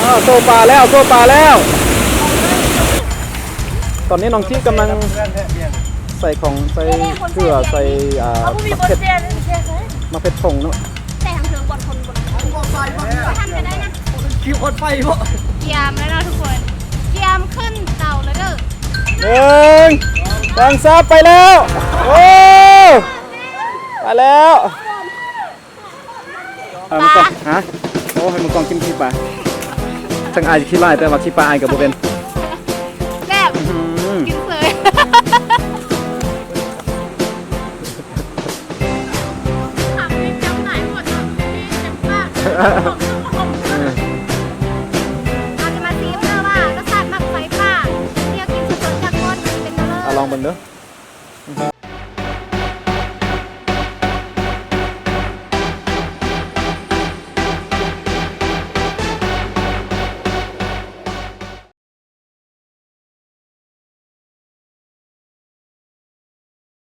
ອ້າວ ໂຊປາແລ້ວ ໂຊປາແລ້ວ. ຕອນນີ້ນ້ອງຈີກຳລັງໃສ່ຂອງ ໃສ່ເກືອ ໃສ່ ອ່າ ໝາກເຜັດ ໝາກເຜັດຜົງເນາະ. ແຕ່ທາງເທິງບ່ອນຄົນ ບໍ່ທັນກໍໄດ້ນະ ຄິວຄວັນໄຟບໍ່? ກຽມແລ້ວເນາະທຸກຄົນ ກຽມຂຶ້ນເຕົາແລ້ວເດີ. ໜຶ່ງ ສອງ ສາມ ໄປແລ້ວ. ໂອ້ ໄປແລ້ວ. ເອົາ ປາ ມັນກໍ ຮະ? ໂອ້ ໃຫ້ມັນກອງກິນຂີ້ປາ. ທັງອາຍຂີ້ຫຼາຍ ແຕ່ວ່າຂີ້ປາອາຍກໍບໍ່ເປັນ. ແຊບ ອື ກິນເລີຍ. ເຮົາຈະມາຊີມເດີວ່າ ລົດຊາດໝາກໄຟປ່າ ທີ່ເຮົາກິນສົດໆຈາກຕົ້ນ ມັນຊິເປັນແນວໃດ. ອາ ລອງເບິ່ງເດີ.